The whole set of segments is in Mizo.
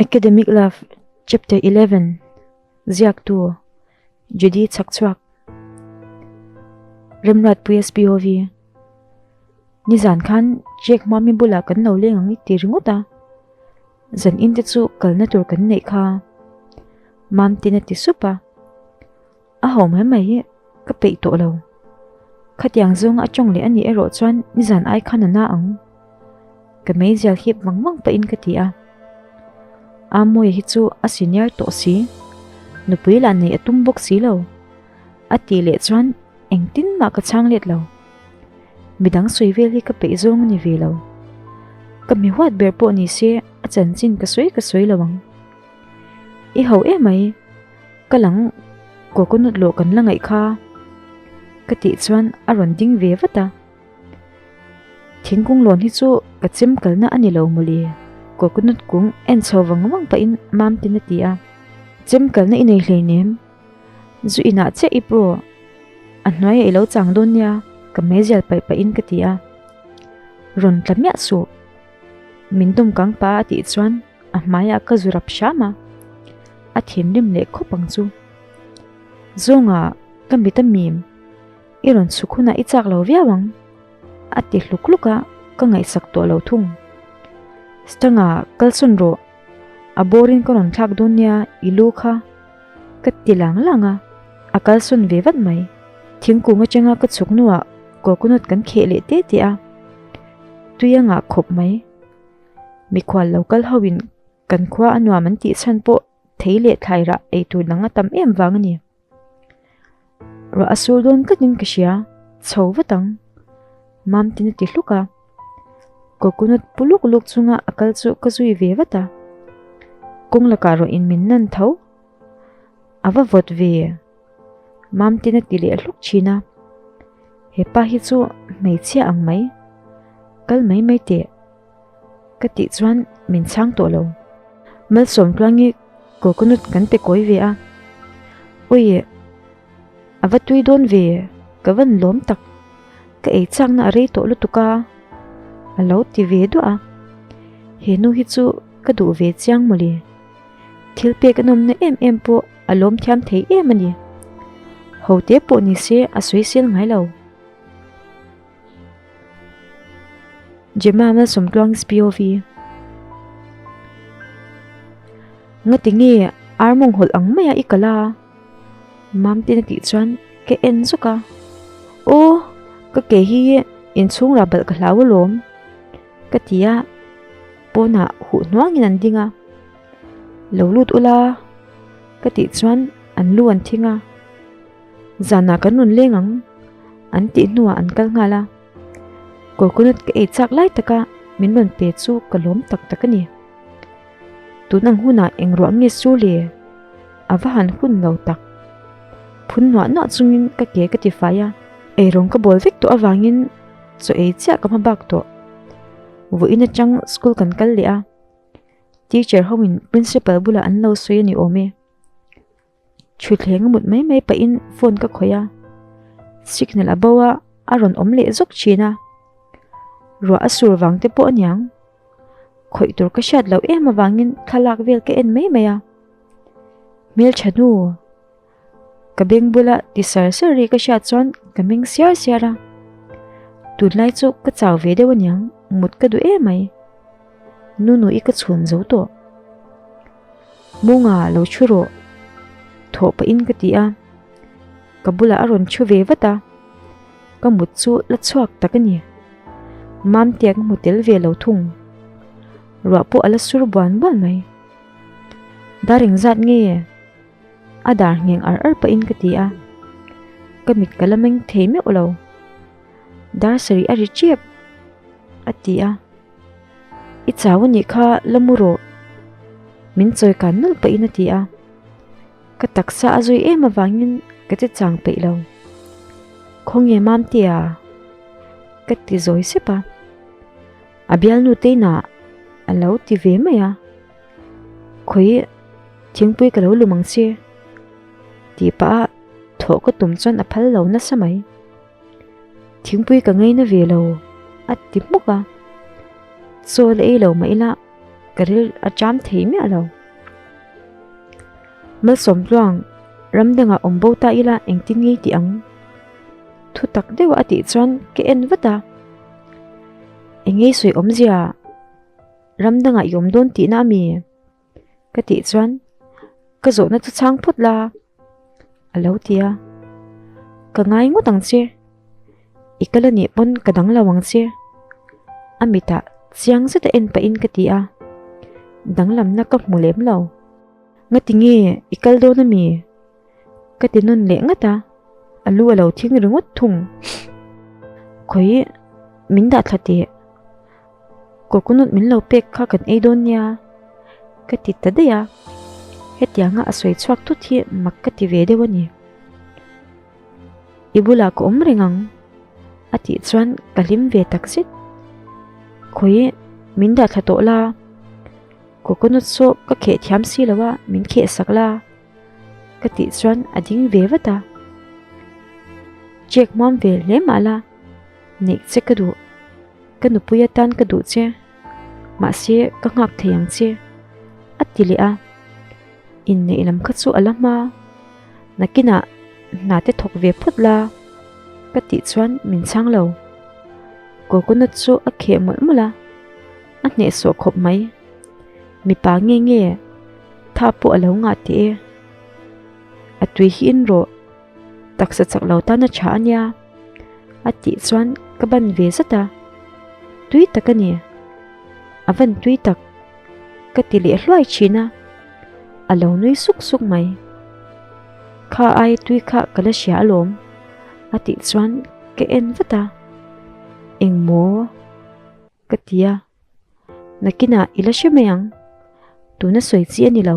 Academic Love Chapter 11 Ziaktu Judy Chhakchhuak Remruatpui SPOV Nizan khan Jack Mami bulah kan lo leng ang i ti ringawt a, zan in te chu kalna tur kan neih kha Mamtin a ti sup a. A ho mai mai hi ka peih tawh lo. Khatiang zawnga a tawng leh a nih erawh chuan nizan ai khan a na ang. Ka meizial hip vang vang pahin ka ti a. Amawia hi chu a senior tawh si, nupui lah neih a tum bawk si lo. A tih leh chuan engtin mah ka chhang let lo. Midang sawi vel hi ka peih zawng a ni ve lo. Ka mi huat ber pawh ni se a chanchin ka sawi ka sawi lo ang. I ho emai. Ka lang coconut lawh kan la ngaih kha ka tih chuan a rawn ding ve vat a. Thingkung lawn hi chu ka chem kalna a ni lo mawle, coconut kung en chho vang vang pahin Mamtin a ti a. Chem kalna i nei hleinem, zu inah chiah i pro, a hnuaiah i lo chang dawn nia ka meizial paih pahin ka ti a. Rawn tla miah suh, min dawm kang pa a tih chuan A hmaiah ka zu rap hram a, a thinrim leh khawp ang chu. Zawnga ka mit a mim, i rawn chhuk hunah i chak lo viau ang, a ti hluk hluk a, ka ngaihsak tawh lo thung. Stanga kalsawn rawh, a bawrin ka rawn thlak dawn nia i lu kha, ka ti lang lang a, a kalsawn ve vat mai. Thingkung atanga ka chhuk hnuah coconut kan kheh leh te te a, tui a ngah khawp mai. Mikhual lo kal ho in kan khua a nuam an tih chhan pawh thei leh thlai rah ei tur dang a tam em vang a ni. Ruah a sur dawn tlatin ka hria, chho vat ang. Mamtin a ti hluk a. Coconut pu luk luk chunga a kal chu ka zui ve vat a. Kawng lakah ruah in min nan tho. A va vawt ve. Mamtin a ti leh hluk thin a. Hepa hi chu hmeichhia ang mai. Kal mai mai teh. Ka tih chuan min chhang tawh lo. Malsawm tluangi coconut kan pe kawi ve a. Ui, a va tui dawn ve, ka van lawm tak. Ka ei chakna a rei tawh lutuk a, a lo ti ve duah a. He nu hi chu ka duh ve chiang mawle. Thil pek a nawmna em em pawh a lawm thiam thei em a ni. Ho te pawh ni se a sawisel ngai lo. Gemma Malsawmtluang's POV Ngati nge ar mawng hawlh ang maia i kal a? Mamtin a tih chuan ka en zuk a. Aw, ka ke hi inchhung rah balh ka hlau alawm ka ti a, pawnah huh hnuangin an ding a. Lo lut ula ka tih chuan an lu an thing a. Zanah kan rawn leng ang an tih hnuah an kal nghal a. Coconut ka ei chak lai taka min rawn pe chu ka lawm tak tak a ni. Tun ang hunah eng ruah nge su le? A va han hun lo tak. Phun nuah nuah chungin ka ke ka ti fai a. Eirawng ka bawl vek tawh avangin chaw ei chiah ka hma bak tawh. Vawiin atang school kan kal leh a. Teacher hoin principal bulah an lo sawi a ni awm e. Thutthleng a mut mai mai pahin phone ka khawih a, signal a bo a, a rawn awm leh zawk thin a. Ruah a sur vang te pawh aniang. Khawih tur ka hriat loh em avangin thlalak vel ka en mai mai a. Hmeltha hnu ka beng bula ti sar sar ri ka hriat chuan ka meng siar siar a. Tunlai chu ka chau ve deuh aniang mut ka duh em mai. Nunu i ka chhun zo tawh. Munga lo thu rawh. Thawh pahin ka ti a. Ka bulah a rawn thu ve vat a. Ka mut chu la chhuak tak a ni. Mamtea ka hmu tel ve lo thung. Ruah pawh a la sur buan buan mai. Dar engzat nge? A dar ngheng ar ar pahin ka ti a. Ka mit ka la meng thei meuh lo. Dar sarih a ri tep a ti a. I chau a nih kha la mu rawh. Min chawi kan nawlh pahin a ti a. Ka taksa a zui em avangin ka che chang peih lo. Khawnge Mamtea? Ka ti zawi sep a. A bialnu teinah a lo ti ve mai a. Khawi thingpui ka lo lum ang che tih pah a thawh ka tum chuan a phal lo nasa mai. Thingpui ka ngaina ve lo a ti hmuk a. Chaw la ei lo mah ila. ka ril a ṭam thei miah lo. Malsawmtluang, ram dangah awm bo ta ila engtin ngei tih ang? Thu tak deuh a tih chuan ka en vat a. Engei sawi awmzia, ram dangah i awm dawn tihna a mi? Ka tih chuan ka zawhna chu chhang phawt la a lo ti a. Ka ngai ngawt ang che, i kal anih pawn ka dang lo ang che a mitah chiang zeta en pahin ka ti a, danglamna ka hmu lem lo. Ngati nge i kal dawn a mi? Ka ti nawn leh ngat a, a lu a lo thing ringawt thung. Khawi min dah thla teh. Coconut min lo pek kha kan ei dawn nia ka ti ta daih a, hetianga a sawi chhuak thut hi mak ka ti ve deuh a ni. I bulah ka awm reng ang a tih chuan ka hlim ve tak zet. Khawi min dah thla tawh la, coconut saw ka kheh thiam si lo a min kheh sak la ka tih chuan a ding ve vat a. Check hmuam ve hle mah la neih che ka duh. Ka nupui atan ka duh che, mahse ka nghak thei ang che, a ti leh a. Inneih lam kha chu a la hma, nakinah hna te thawk ve phawt la, ka tih chuan min chhang lo. Coconut chu a kheh mawlh mawlh a, a hnehsawh khawp mai. Mipa nge nge, tha pawh a lo ngah teh e. A tui hi in rawh. Taksa chak lo tan a tha a nia a tih chuan ka ban ve zat a, tui tak a ni, a van tui tak ka ti leh hluai thin a, a lo nui suk suk mai. Kha ai tui kha ka la hria alawm a tih chuan ka en vat a, engmaw ka ti a, nakinah i la hre mai ang, tuna sawi chi a ni lo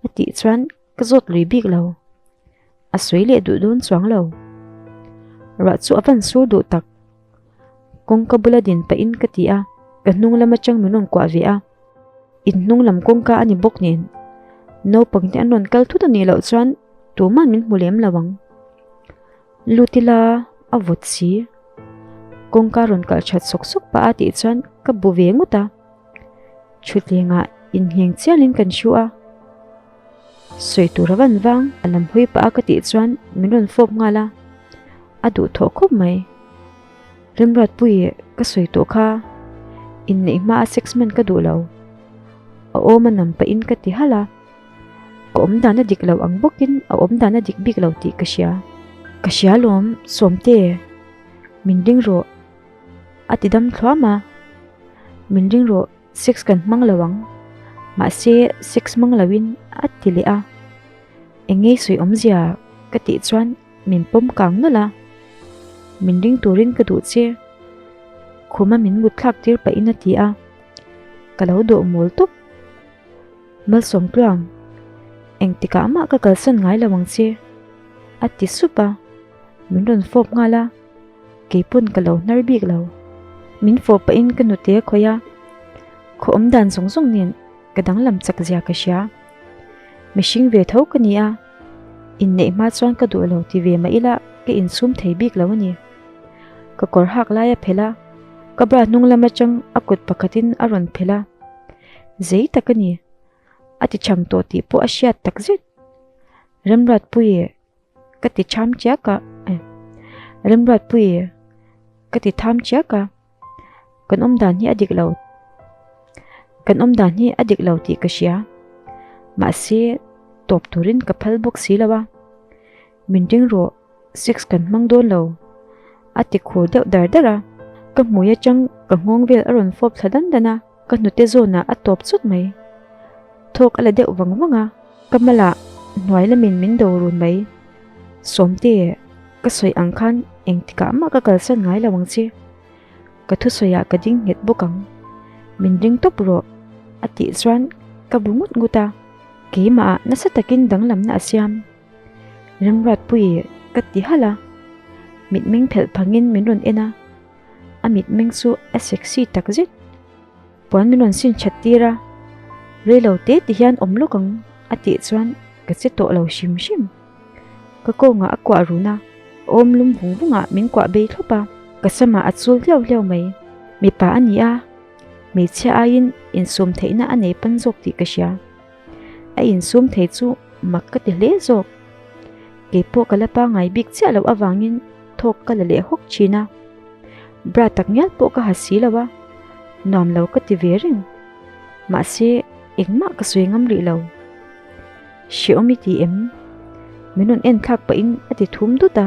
a tih chuan Ka zawt lui bik lo. A sawi leh duh dawn chuang lo. Ruah chu a van sur duh tak. Kawngka bula din pahin ka ti a, ka hnung lam atang min rawn kuah ve a. In hnung lam kawngka a ni bawk nen. Naupang te an rawn kal thut a nih loh chuan tuman min hmu lem lo ang. Lut ila a vawt si. Kawngka rawn kalh that sawk sawk pah a tih chuan ka bu ve ngawt a. Thutlengah inngeng chialin kan hru a. Sawi tur a van vang a lam hawi pah a ka tih chuan min rawn fawp nghal a, a duhthawh khawp mai. Remruatpuii ka sawi tawh kha inneih hma a sex man ka duh lo. A awm a nam pahin ka ti halh a, ka awm dan a dik lo ang bawkin a awm dan a dik bik lo tih ka hria. Ka hria lawm Sawmte, min ring rawh a ti dam thluam a, min ring rawh. Sex kan hmang lo ang, mahse sex hmang loin a ti leh a. Engei sawi awmzia ka tih chuan min pawm kang nawlh a, min ring turin ka duh che, khuma min mut thlak tir pahin a ti a, ka lo dawh mawl tawp. Malsawmtluang, engtikah mah ka kalsan ngai lo ang che, a ti sup a, min rawn fawp nghal a. Keipawn ka lo hnar bik lo. Min fawh pahin ka nute a khawih a, khaw awm dan zawng zawng nen ka danglam chak zia ka hria. Mihring ve tho ka ni a, inneih hma chuan ka duh lo ti ve mah ila ka insum thei bik lo a ni. Ka kawr hak lai a phelh a, ka bra hnung lam atang a kut pakhatin a rawn phelh a. Zei tak a ni, a ti chhang tawh tih pawh a hriat takzet. Remruatpuii Ka ti tham chiak a, Remruatpuii ka ti tham chiak a, kan awm dan hi a dik lo, kan awm dan hi a dik lo tih ka hria, mahse tawp turin ka phal bawk si lo a, min ring rawh sex kan hmang dawn lo a ti khur deuh dar dar a, ka hmui atang ka nghawng vel a rawn fawp thla dan dan a. Ka hnute zawnah a tawp chut mai. Thawk a la deuh vang vang a, ka malah hnuai lamin min do run mai. Sawmte, ka sawi ang khan engtikah mah ka kalsan ngai lo ang che. Ka thusawiah ka ding nghet bawk ang. Min ring tawp rawh, a tih chuan ka bu ngut ngut a. Keimahah nasa takin danglamna a siam. Remruatpuii ka ti halh a, mitmeng phelh phangin min rawn en a. A mitmeng chu a sexy tak zet. Puan min rawn sin that tir a, reilo te ti hian awm lawk ang a tih chuan ka che tawh lo hrim hrim. Ka kawngah a kuah run a, awm lum vung vungah min kuah bei thlawp a, ka samah a chul hliau hliau mai. Mipa a ni a. Hmeichhia aiin insum theihna a nei pan zawk tih ka hria. A insum thei chu mak ka ti hle zawk. Keipawh ka la pangai bik chiah loh avangin thawk ka la leh hawk thin a. Bra tak ngial pawh ka ha si lo a, nuam lo ka ti ve reng. Mahse, engmah ka sawi ngam rih lo. Hrehawm i ti em? Min rawn en thlak pahin a ti thum dut a.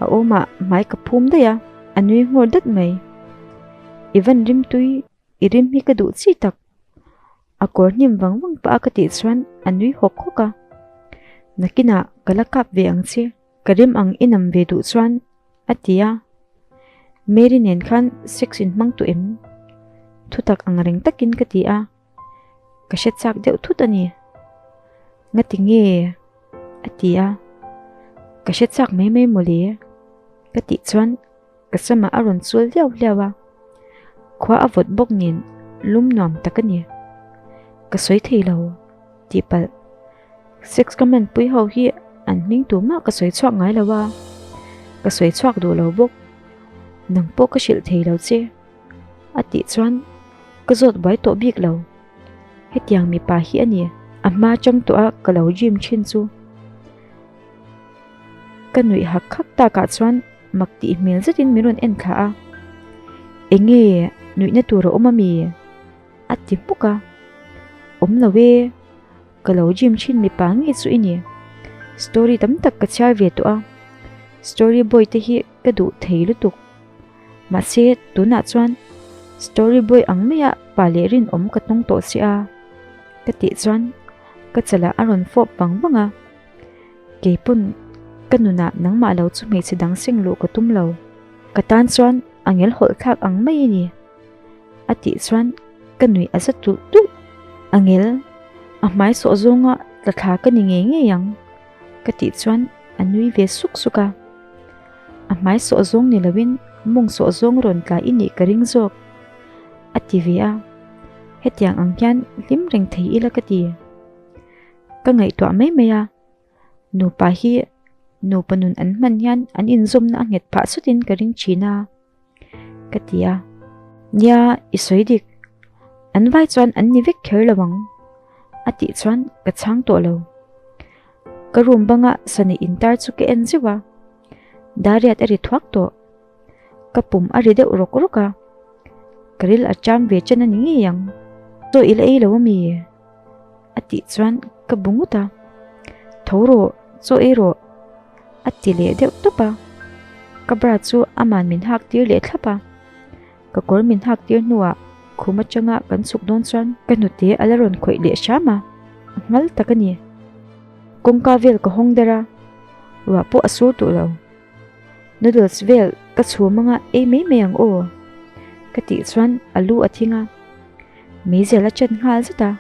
A awmah hmai ka phum daih a, a nui nghawr dat mai. I van rim tui, i rim hi ka duh chi tak. A kawr hnim vang vang pah a ka tih chuan a nui hawk hawk a. Nakinah ka la kap ve ang che, ka rim ang i nam ve duh chuan a ti a. Mary nen khan sex in hmang tawh em? Thutak ang reng takin ka ti a. Ka hre chak deuh thut a ni. Ngati nge? A ti a. Ka hre chak mai mai mawle ka tih chuan ka samah a rawn chul hliau hliau a. Khua a vawt bawk nen lum nuam tak a ni. Ka sawi thei lo tih palh. Sex ka hmanpui ho hi an hming tur mah ka sawi chhuak ngai lo a. Ka sawi chhuak duh lo bawk. Nang pawh ka hrilh thei lo che. A tih chuan ka zawt buai tawh bik lo. Hetiang mipa hi a ni. A hma chang tawh a ka lo dream thin chu. Ka nuih hak hak takah chuan mak tih hmel zetin min rawn en thla a. Enge nuihna tur a awm ami? A ti hmuk a. Awm lo e. Ka lo dream thin mipa ngei chu i ni. Story tam tak ka chhiar ve tawh a. Story boy te hi ka duh thei lutuk. Mahse, tunah chuan story boy ang maia pa leh rinawm ka tawng tawh si a, ka tih chuan ka chalah a rawn fawp vang vang a. Keipawn ka nunah nangmah lo chu hmeichhe dang seng luh ka tum lo. Ka tan chuan a ngel hawlh thlak ang mai a ni, a tih chuan ka nuih a za tulh tulh. A ngel, a hmai sawh zawnga tla thla ka ni ngei ngei ang, ka tih chuan a nui ve suk suk a. A hmai sawh zawng ni loin mawng sawh zawng rawn tla i nih ka ring zawk, a ti ve a. Hetiang ang hian hlim reng thei ila ka ti. Ka ngaihtuah mai mai a, nupa hi nupa nun an hman hian an inzawmna a nghet phah sutin ka ring thin a, ka ti a. Nia, i sawi dik. An vai chuan an ni vek kher lo ang, a tih chuan ka chhang tawh lo. Ka room banga sana intar chu ka en zeuh a, Dariat a ri thuak tawh. Ka pum a ri deuh rawk rawk a, ka ril a cham ve chen a ni ngei ang. Chaw i la ei lo ami? A tih chuan ka bu ngut a, Tho rawh, chaw ei rawh a ti leh deuh tawp a. Ka bra chu aman min hak tir leh thlap a. Ka kawr min hak tir hnuah khum atanga kan chhuk dawn chuan ka hnute a la rawn khawih leh hram a, a nghal tak a ni. Kawngka vel ka hawng der a, ruah pawh a sur duh lo. Noodles vel ka chhum anga ei mai mai ang aw ka tih chuan a lu a thing a, meizel a chan nghal zet a.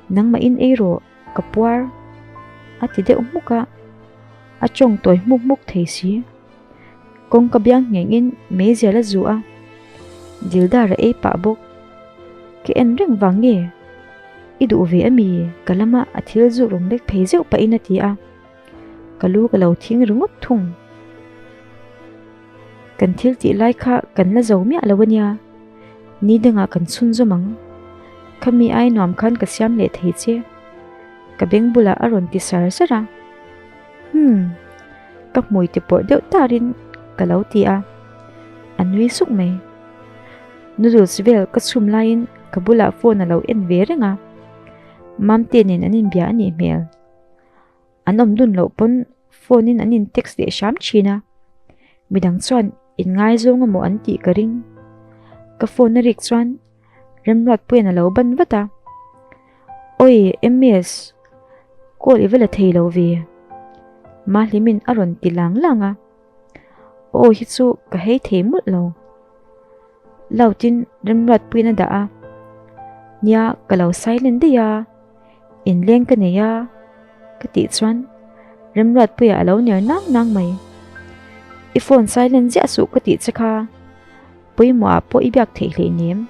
Nangmahin ei rawh ka puar a ti deuh hmuk a, a tawng tawi hmuk hmuk thei si. Kawngka biang nghengin meizial a zu a, dildar a ei pah bawk. Ka en reng vang nge? I duh ve ami? Ka lama a thil zu rawn lek phei zeuh pahin a ti a, ka lu ka lo thing ringawt thung. Kan thil tih lai kha kan la zo miah lo ania, ni dangah kan chhunzawm ang. Khami ai nuam khan ka siam leh thei che. Ka beng bulah a rawn ti sar sar a. Umm, ka hmui ti pawrh deuh tarin ka lo ti a, a nui suk mai. Noodles vel ka chhum laiin ka bulah phone a lo en ve reng a, Mamte nen an inbia a nih hmel. An awm dun loh pawn phone in an in text leh hram thin a, midang chuan inngaizawng emaw an tih ka ring. Ka phone a rik chuan Remruatpuia'n a lo ban vat a. Awi MS, call i va la thei lo ve. Mahlimin a rawn ti lang lang a. Aw hi chu ka hei thei mawlh lo. Lautin Remruatpuia'n a dah a. Nia, ka lo silent daih a, inleng ka nei a, ka tih chuan Remruatpuia a lo ner nang nang mai. I phone silent ziah suh ka tih che kha. Pawimawh ah pawh i biak theih hleinem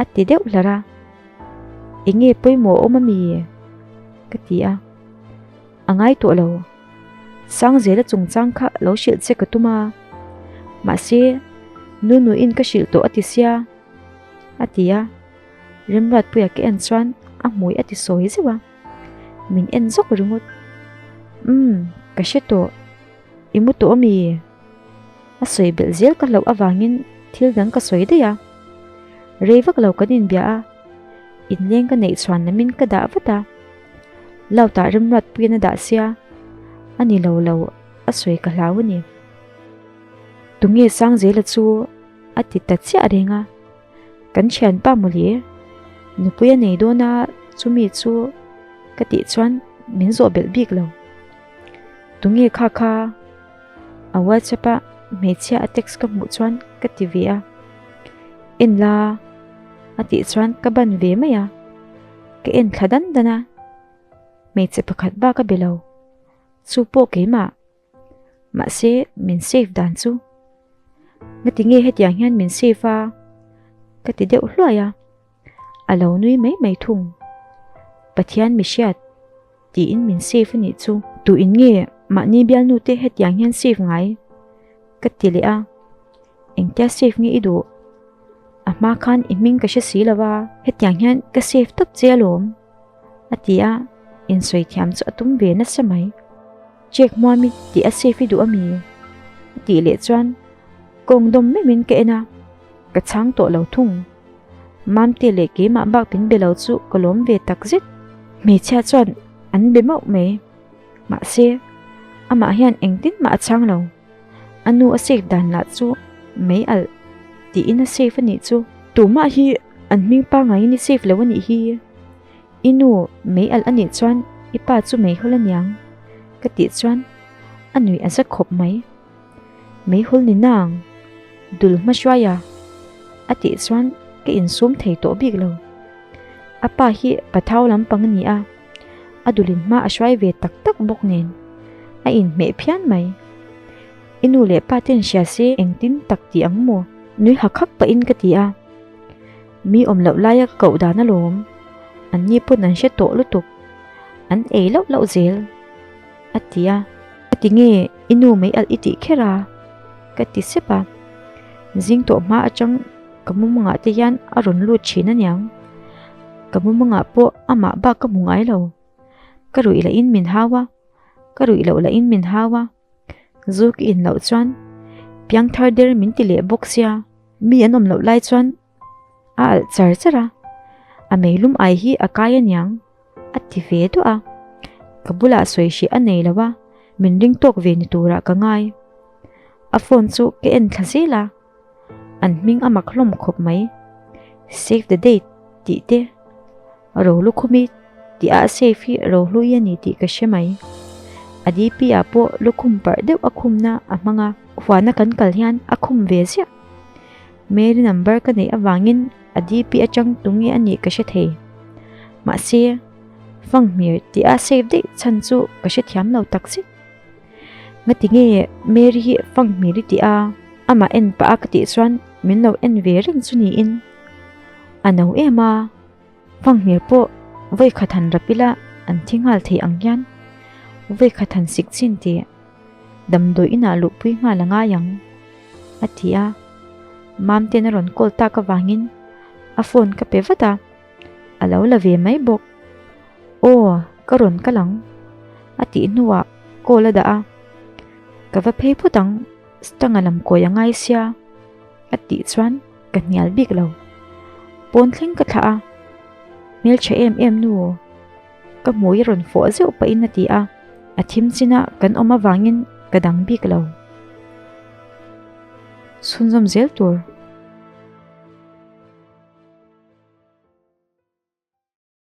a ti deuh hlar a, Enge pawimawh a awm ami? ka ti a, A ngai tawh lo, Sangzela chungchang kha lo hrilh che ka tum a, mahse Nunuin ka hrilh tawh a ti sia. A ti a, Remruatpuia ka en chuan a hmui a ti sawi zeuh a, min en zawk ringawt. Umm, ka hre tawh, i mu tawh ami? A sawi belh zel ka hlauh avangin thil dang ka sawi daih a, rei vak lo kan inbia a, inleng ka neih chhuan lamin ka dah vat a, Loud-ah Remruatpuian a dah sia, a ni lo lo a sawi ka hlau a ni. Tunge Sangzela chu a ti ta chiah reng a, kan thianpa mawle, nupui a nei dawn a chumi chu ka tih chuan min zawh belh bik lo. Tunge kha kha? A WhatsApp a hmeichhia a text ka hmuh chuan ka ti ve a, En la a tih chuan ka ban ve mai a, ka en thla dan dan a, hmeichhe pakhat bak a be lo, chu pawh keimah. Mahse min save dan chu Ngati nge hetiang hian min save a? Ka ti deuh hluai a, a lo nui mai mai thung. Pathian mi hriat tiin min save a nih chu. Tu in nge mahni bialnu te hetiang hian save ngai? Ka ti leh a, engtia save nge i duh? A hma khan i hming ka hre si lo a, hetiang hian ka save tawp che alawm. A ti a, insawi thiam chu a tum ve nasa mai. Check hmuami tih a safe i duh a mi? A tih leh chuan kawng dawm meuhin ka en a, ka chhang tawh lo thung. Mamte leh keimah bak min be lo chu ka lawm ve tak zet. Hmeichhia chuan an be mauh mai. Mahse, amah hian engtin mah a chhang lo. A nu a safe dan lah chu mei alh tiin a safe a nih chu. Tumah hi an hming pangaiin i safe lo a nih hi. I nu mei alh a nih chuan i pa chu meihawl a niang ka tih chuan a nuih a za khawp mai. Meihawl ni nang, dul hma hruai a a tih chuan ka insum thei tawh bik lo. A pa hi pathau lampang a ni a. A dulin hma a hruai ve tak tak bawk nen a inhmeh phian mai. I nu leh pa ten hria se engtin tak ti ang maw? Nui hak hak pahin ka ti a. Mi awm loh laia ka koh dan alawm. An ni pawn an hre tawh lutuk. An ei loh loh zel a ti a. Ka ti nge i nu mei alh i tih kher a? Ka ti sep a. Zing tawh hma atang ka mumangah te hian a rawn lut thin aniang. Ka mumangah pawh amah bak ka hmu ngai lo. Ka ruih lahin min hau a, ka ruih loh lahin min hau a. Zu ka in loh chuan piangthar der min ti leh bawk sia. Mi an awm loh lai chuan a alh char char a, a meilum ai hi a kai aniang a ti ve duah a. Ka bulah sawi hrih a nei lo a, min ring tawk ve ni turah ka ngai. A phone chu ka en thla zel a. An hming a mak hlawm khawp mai. Save the date tih te Rolukhumi tih ah save hi Rohlui a ni tih ka hre mai. A DP ah pawh lukhum parh deuh a khumna a hmang a, huana kan kal hian a khum ve ziah. Mary number ka neih avangin a DP atang tunge a nih ka hre thei. Mahse, Fanghmir tih a save daih chhan chu ka hrethiam lo takzet. Ngati nge Mary hi fanghmir i tih a, amah en pah a ka tih chuan min lo en ve reng chu niin a no em a, fanghmir pawh vawi khat han rap ila an thi nghal thei ang hian vawi khat han sik chin tih damdawi inah luhpui nghal a ngai ang a ti a, Mamte'n a rawn call tak avangin a phone ka pe vat a. A lo la ve mai bawk. Aw, ka rawn kal ang, a tih hnuah call a dah a. Ka va phei phawt ang, Stanga lam kawi a ngai sia, a tih chuan ka hnial bik lo. Pawn thleng ka thlah a, Hmeltha em em nu, ka hmui a rawn fawh zeuh pahin a ti a, a thim chinah kan awm avangin ka dang bik lo. Chhunzawm zel tur.